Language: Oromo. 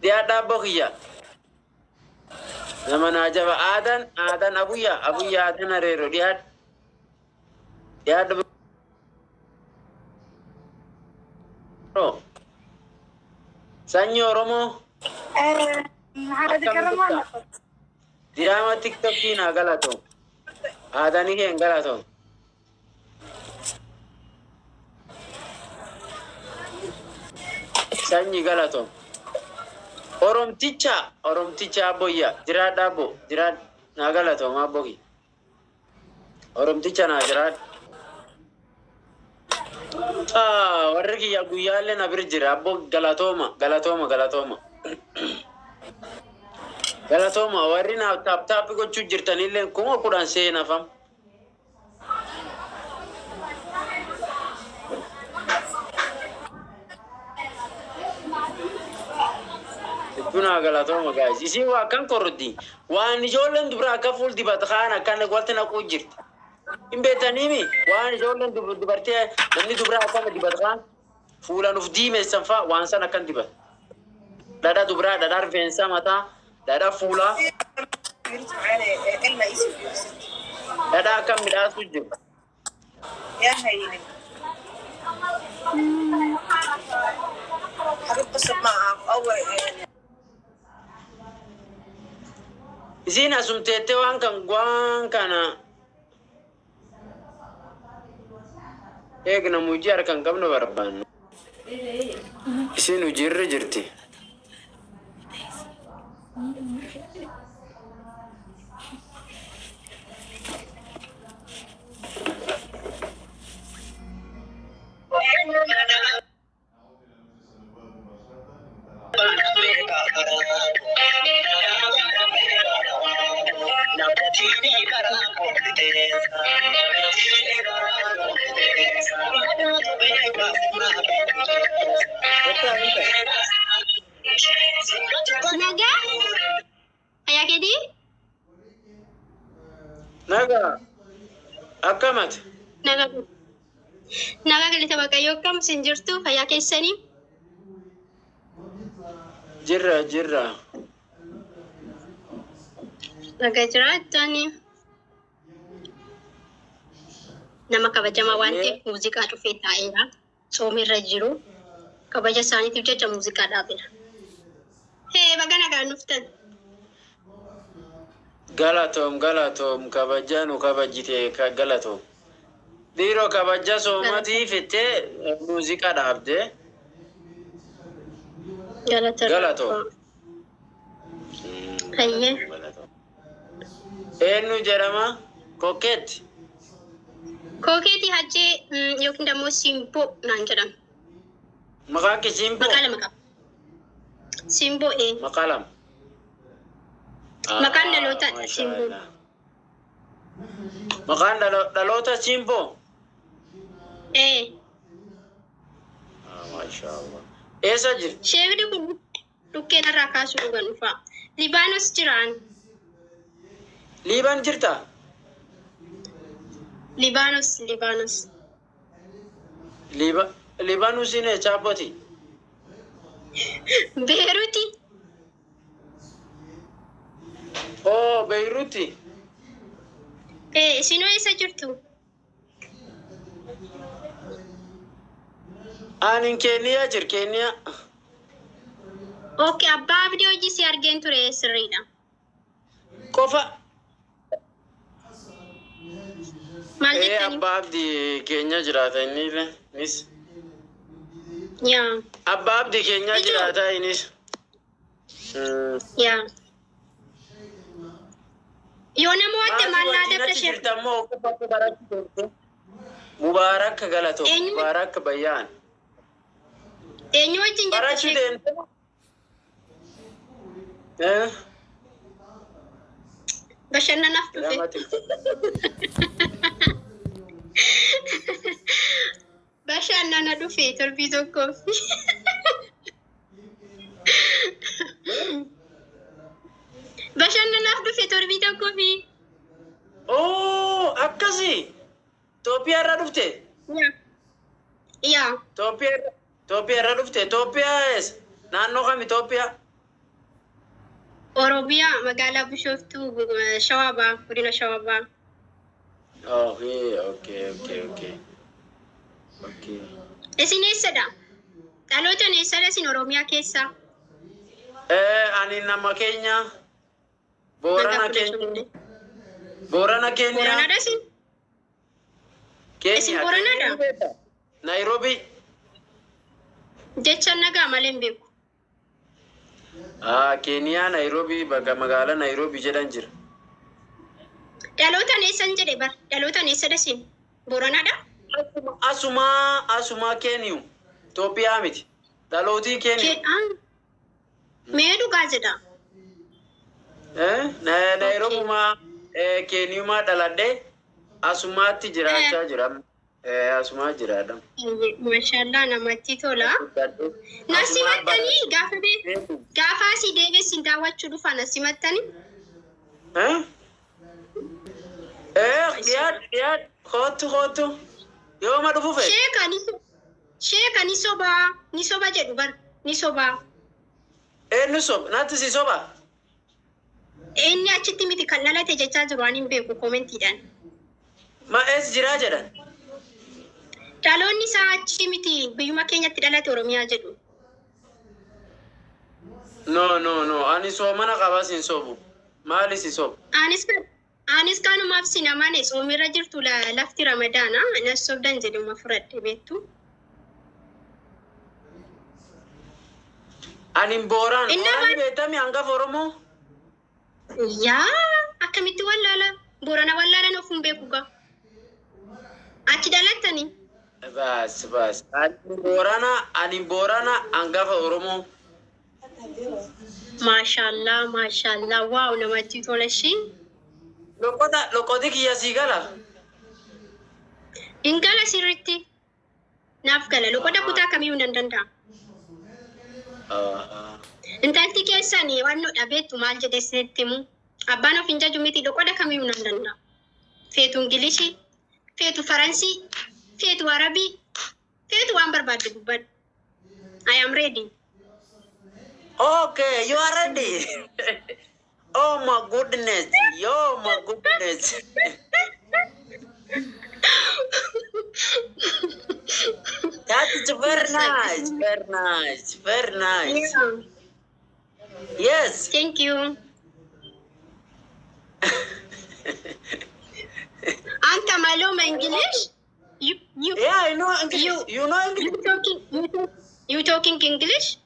Dhiyaadha abboo kiyya. Nama naa jaba aadaan aadaan abuyyaa abuyyaa aadaan areero dhiyaadha. Dhiyaadha bro. Sanyii Oromoo. Maxaa Akkam karamaan turta? Diraama TikTokii naa galatoom. Aadanii kee hin galatoom. Sanyii galatoom. Oromticha Oromticha abboyya jiraadha abbo jiraadha naa galatoom abbo kiyya. Oromticha naa jiraadha. Ah, warri kiyya guyyaallee na bira jira abbo galatooma galatooma galatooma. Galatooma warri naaf tap tap gochuu jirtanillee 10,000 seenafam. Hedduu naa galatooma guys. Isin waa akkan korroddi. Waan ijoolleen dubra akka fuul dibata kaan akkan walti naquu jirti. Hin beektaniimi waan ijoolleen dubartii namni dubra akkana dibata kaan fuulaan uf diimeessan fa'a waan san akkan dibata. Dhadha dubraa, dhadhaa rifeensaa mataa, dhadha fuulaa, dhadhaa akkan midhaasuu jiru. Isiin asumteettee waan kan waan kana eegna hojii harka hin qabne barbaanna. Isiin hojiirra jirti. Nagaa? Fayyaa keetii? Nagaa akkamati? Nagaa. Nagaa galata Waaqayyoo akkam isin jirtu fayyaa keessanii? Jirra jirra. Nagaa jiraattani. Nama kabajamaa waan ta'eef muuziqaa cufee taa'eera. Soomirra jiru. Kabaja isaaniitiif jecha muuziqaa dhaabera. Hee baga nagaan dhuftan. Galatoom galatoom kabajaa nu kabajite galatoom. Dhiiroo kabaja soomatii fittee muuziqaa dhaabde. Galata Galatoom. Hayyee. Eenyu jedhama? Kokkeetti. Kookeetii Hajjee yookiin immoo Simboo naan jedhama. Maqaan kee Simboo? Maqaa lama qaba. Simboo ee. Maqaa lama. Maqaan dhalootaa Simboo. Maqaan dhaloota Simboo? Ee. Maashaallah. Eessa jirti? Sheebni kun dhukkeen irraa kaasuu dhugan dhufaa. Libaanos jiraan. Liibaan jirta? Libaanos Libaanos. Liibaanusiin eessa abboti? Beeruuti. Oo Beeyruuti. Ee isinoo eessa jirtu? Ani Keeniyaa jir Keeniyaa. Okay, abbaa abdii hojii si argeen ture sirriidha. Qofa. Maal Ee jettanii? abbaa abdii keenya jiraata inni illee nis. Yaa. Abbaa abdii keenya Ijoo. jiraata innis. Yaa. Yoo nama watte Maatii maal naa wajjin dabda achi sheekh? jirta immoo qofa barachuu turte. Mubaarak galatoo. Eenyu? Mubaarak bayyaan. Eenyu wajjin jirta Barachuu sheekh? deemte. Eh? Bashannanaaf dhufe. Nama TikTok. Bashannana dhufe torbii tokkoof. Bashannanaaf dhufe torbii tokkoofi. Oo akkasi. Itoophiyaa irraa dhufte. Yaa. Yaa. Itoophiyaa irraa dhufte. Itoophiyaa eessa? Naannoo kam Itoophiyaa? Oromiyaa magaalaa Bishooftuu, Shawaa Bahaa, godina Shawaa Bahaa. Okay. Isin eessadha? Dhalootaan eessadha isin Oromiyaa keessaa? Ani nama keenya Boorana keenya. Boorana Keenya. Booranaadha isin? Kenya. Isin Booranaadha? Nairobi. Jecha nagaa malee hin beeku. Ah, Keeniyaa Nairobi, bakka magaalaa Nairobi jedhan jira. Dhalootaan eessan jedhe bar. Dhalootaan eessadha isin? Booranaadha? Asuma Keeniyu. Itoophiyaa miti. Dhalootii Keeniyu. Mee dhugaa jedha. Eh, Nairobumaa Keeniyumaa dhaladhee asumaatti jiraachaa jira. Asumaa jiraadha. Maashaallah, namatti tola. Na simattanii gaafa gaafa asii deebiin daawwachuu dhufa na simattanii? Eh? Eh, dhiyaadhu, dhiyaadhu. Kootu, kootu. Yooma dhufu fedhe? Sheeka, ni sobaa, ni soba jedhu bar, ni sobaa. Eenyu soba? Natti si soba? Inni achitti miti kan dhalate jechaa jiru, waan hin beeku koomentiidhaan. Ma ees jiraa jedhan? Dhaloonni isaa achi miti, biyyuma keenyatti dhalate Oromiyaa jedhu. No, no, no. Ani soomana qabas hin sobu. Maali si sobu? Anis kanumaaf si namane, soomirra jirtu, lafti Ramadaana nas sobdan jedhuma fudhadhe beektu. Ani Booraan. Inni Booraan beektami, hangafa Oromoo? Yaa, akkamitti wallaala? Boorana wallaalan of hin beeku gaa. Achi dhalattanii? Baas baas. Ani Boorana hangafa Oromoo. Maashaallah, maashaallah, wow, namatti tola ishii. Loqota loqoti kiyya sii gala? Hin gala sirriitti. Naaf gala. Loqoda kutaa kamiyyuu nan danda'a. Intalti keessan waan nu dhabeettu maal jedhe sitti himu. Abbaan of hin jaju miti, loqoda kamiyyuu nan danda'a. Feetu Ingilishii, feetu Faransii, feetu Arabii, feetu waan barbaadde dubbadhu. I am ready. Okay, you are ready. Oh my goodness. Oh my goodness. That is very nice. Very nice. Very nice. Yeah. Yes. Thank you. Anta maluma English? You Yeah, I know English. You know English? You talking English?